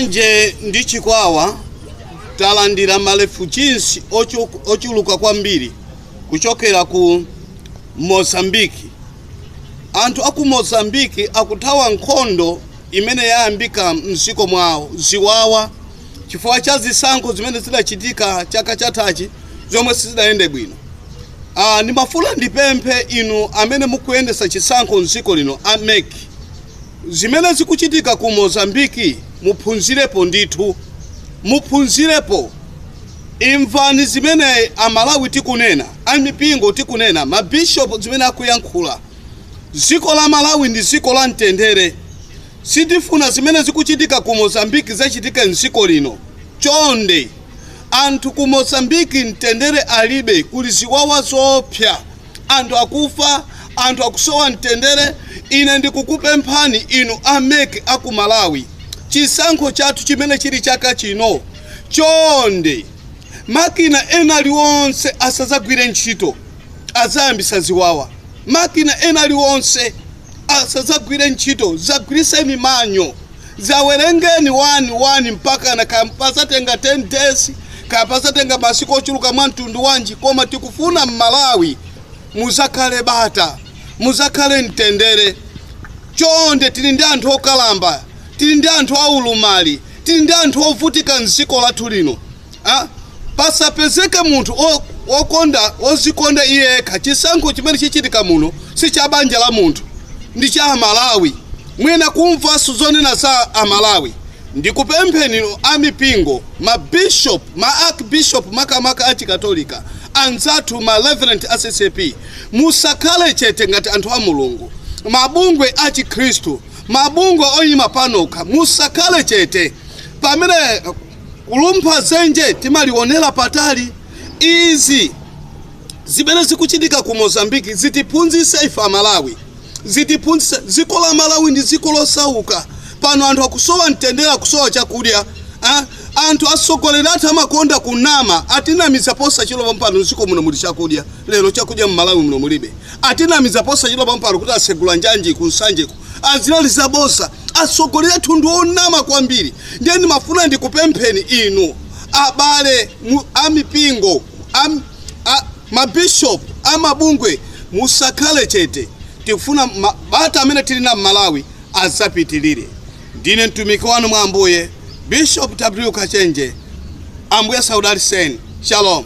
Nsanje ndi Chikwawa talandira ma refugees ochuluka kwambiri kuchokera ku Mozambique. Anthu aku Mozambique akuthawa nkhondo imene yayambika mdziko mwawo, ziwawa chifukwa cha zisankho zimene zidachitika chaka chathachi zomwe sizidayende bwino. Ndimafuna ndipemphe inu amene mukuyendesa chisankho mdziko lino, a MEC, zimene zikuchitika ku Mozambique muphunzirepo ndithu, muphunzirepo. Imvani zimene Amalawi tikunena, amipingo tikunena, mabishopu zimene akuyankhula. Dziko la Malawi ndi dziko la mtendere. Sitifuna zimene zikuchitika ku Mozambique zachitike mdziko lino. Chonde, anthu ku Mozambique mtendere alibe, kuli ziwawa zoopsa, anthu akufa, anthu akusowa mtendere. Ine ndikukupemphani inu a MEC aku Malawi, chisankho chathu chimene chili chaka chino, chonde, makina ena aliwonse asadzagwire ntchito, adzayambisa ziwawa. Makina ena aliwonse asadzagwire ntchito, zagwiriseni manual, zawerengeni 1 1 mpaka kaya pazatenga 10 days, kaya pazatenga masiku ochuluka mwa mtundu wanji, koma tikufuna m'Malawi muzakhale bata, muzakhale mtendere. Chonde, tili ndi anthu okalamba, tili ndi anthu aulumali, tili ndi anthu ovutika mdziko lathu lino. Ah, pasapezeke munthu okonda ozikonda iye yekha. Chisankho chimene chichitika muno si cha banja la munthu, ndi cha Amalawi. Mwina kumvanso zonena za Amalawi. Ndikupempheni amipingo, mabishop, ma archbishop, makamaka achikatolika anzathu, ma reverend a CCAP, musakhale chete ngati anthu a Mulungu. Mabungwe achikhristu, mabungwe oyima panokha, musakhale chete. Pamene kulumpha dzenje timalionera patali, izi zimene zikuchitika ku Mozambiki zitiphunzitse ife Amalawi, zitiphunzitse. Dziko la Malawi ndi dziko losauka. Pano anthu akusowa mtendere, akusowa chakudya. Ah, anthu atsogoleri athu amakonda kunama, atinamiza posachedwa pompano mdziko muno muli chakudya. Lero chakudya m'Malawi muno mulibe. Atinamiza posachedwa pompano kuti asegula njanji ku Nsanjeko, azinali zaboza. Atsogoleri athu ndi onama kwambiri. Ndiye ndimafuna ndikupempheni inu abale amipingo, mabishop, amabungwe, musakhale chete. Tikufuna bata amene tili na m'Malawi azapitilire. Ndine mtumiki wanu mwa Ambuye, Bishop W Kachenje. Ambuye saudaliseni. Shalom.